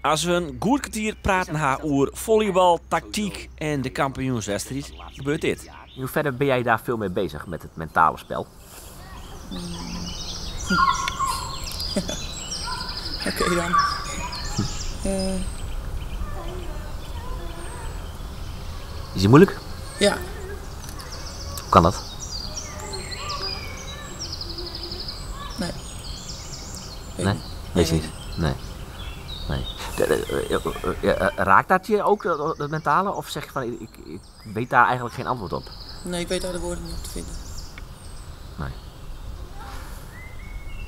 As we in goed kertier praten ha oer follybal, taktyk en de kampioenswedstriid, gebeurt dit. In hoeverre ben jij daar veel mee bezig met het mentale spel? Oké dan. Is die moeilijk? Ja. Hoe kan dat? Nee. Weet Nee? niet. Weet je niet? Nee. Nee. Raakt dat je ook, dat mentale? Of zeg je van, ik weet daar eigenlijk geen antwoord op? Nee, ik weet daar de woorden niet op te vinden. Nee.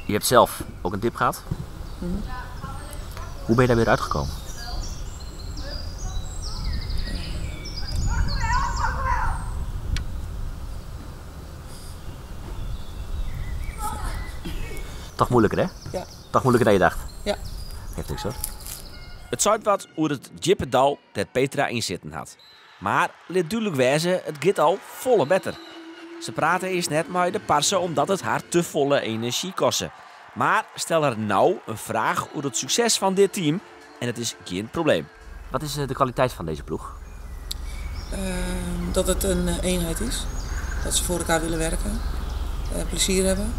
Je hebt zelf ook een dip gehad. Hoe ben je daar weer uitgekomen? Toch moeilijker, hè? Ja. Toch moeilijker dan je dacht? Ja. Geeft niks, hoor. Het zuid wat oer het djippe dal dat Petra in zitten had. Maar laat duidelijk wezen, het gaat al volle beter. Ze praten eerst net met de parsen omdat het haar te volle energie kostte. Maar stel er nou een vraag over het succes van dit team en het is geen probleem. Wat is de kwaliteit van deze ploeg? Dat het een eenheid is. Dat ze voor elkaar willen werken. Plezier hebben.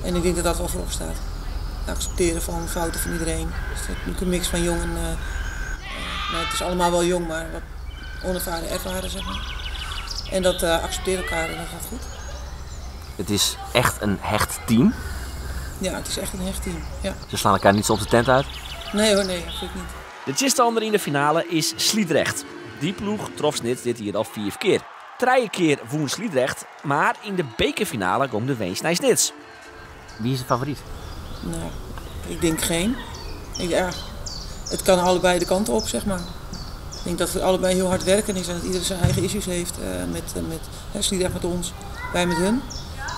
En ik denk dat dat wel voorop staat. Het accepteren van fouten van iedereen. Dus het is natuurlijk een mix van jong en nou, het is allemaal wel jong, maar wat onervaren, ervaren. En dat accepteren elkaar en dat gaat goed. Het is echt een hecht team? Ja, het is echt een hecht team. Ja. Ze slaan elkaar niet soms de tent uit? Nee hoor, nee, absoluut niet. De tegenstander in de finale is Sliedrecht. Die ploeg trof Snits dit hier al 4 keer. 3 keer woon Sliedrecht, maar in de bekerfinale komt de winst naar Snits. Wie is de favoriet? Nou, ik denk geen. Het kan allebei de kanten op. Ik denk dat we allebei heel hard werken is en dat iedereen zijn eigen issues heeft met, hè, Sliedrecht met ons, wij met hun.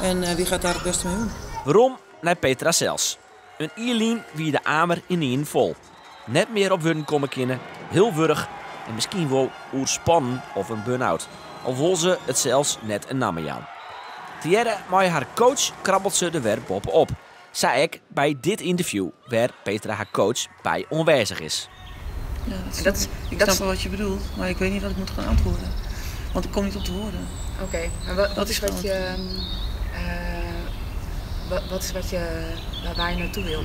En wie gaat daar het beste mee om? Waarom naar Petra Sels? Een Ierlien wie de amer in een vol. Net meer op hun komen kennen, heel wurg en misschien wel oerspannen of een burn-out. Al wil ze het zelfs net een naam aan. Thierry, maar haar coach krabbelt ze de werp op. Zei ik bij dit interview waar Petra haar coach bij onwijzig is. Ja, dat En dat snap ik. Ik dat snap is wel wat je bedoelt, maar ik weet niet wat ik moet gaan antwoorden. Want ik kom niet op de woorden. Oké, maar Dat wat is is wat gewoon je, wat is wat je, waar, waar je naartoe wil?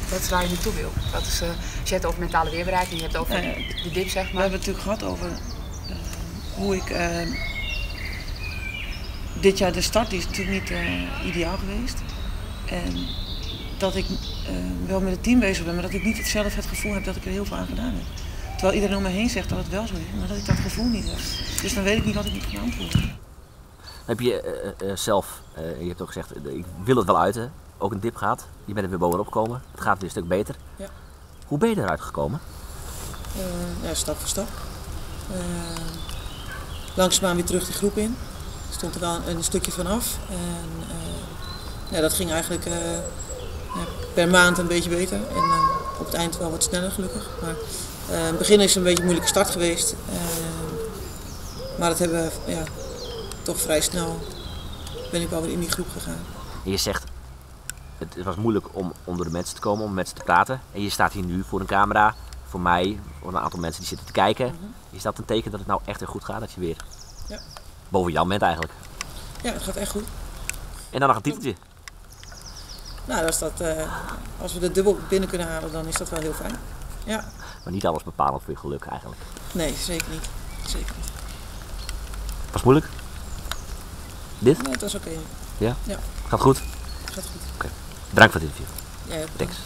Wat is waar je naartoe wil? Wat is als je het over mentale weerbaarheid en je hebt het over de dip. We hebben het natuurlijk gehad over hoe ik dit jaar de start die is natuurlijk niet ideaal geweest. En dat ik wel met het team bezig ben, maar dat ik niet zelf het gevoel heb dat ik er heel veel aan gedaan heb. Terwijl iedereen om me heen zegt dat het wel zo is, maar dat ik dat gevoel niet heb. Dus dan weet ik niet wat ik moet gaan antwoorden. Dan heb je zelf, je hebt ook gezegd, ik wil het wel uiten, ook een dip gehad. Je bent er weer bovenop gekomen, het gaat weer een stuk beter. Ja. Hoe ben je eruit gekomen? Ja, stap voor stap. Langzaamaan weer terug de groep in. Stond er wel een stukje vanaf. En dat ging eigenlijk per maand een beetje beter. En op het eind wel wat sneller gelukkig. Maar in het begin is het een beetje een moeilijke start geweest. Maar dat hebben we, ja, toch vrij snel ben ik wel weer in die groep gegaan. En je zegt, het was moeilijk om onder de mensen te komen, om met mensen te praten. En je staat hier nu voor een camera, voor mij, voor een aantal mensen die zitten te kijken. Is dat een teken dat het nou echt weer goed gaat, dat je weer Ja. boven Jan bent eigenlijk? Ja, het gaat echt goed. En dan nog een titeltje. Nou, als we de dubbel binnen kunnen halen, dan is dat wel heel fijn. Ja. Maar niet alles bepalend voor je geluk eigenlijk. Nee, zeker niet. Zeker niet. Was het moeilijk? Dit? Nee, het was oké. Ja? Ja. Gaat goed? Gaat goed. Oké. Bedankt voor het interview. Ja, bedankt. Thanks.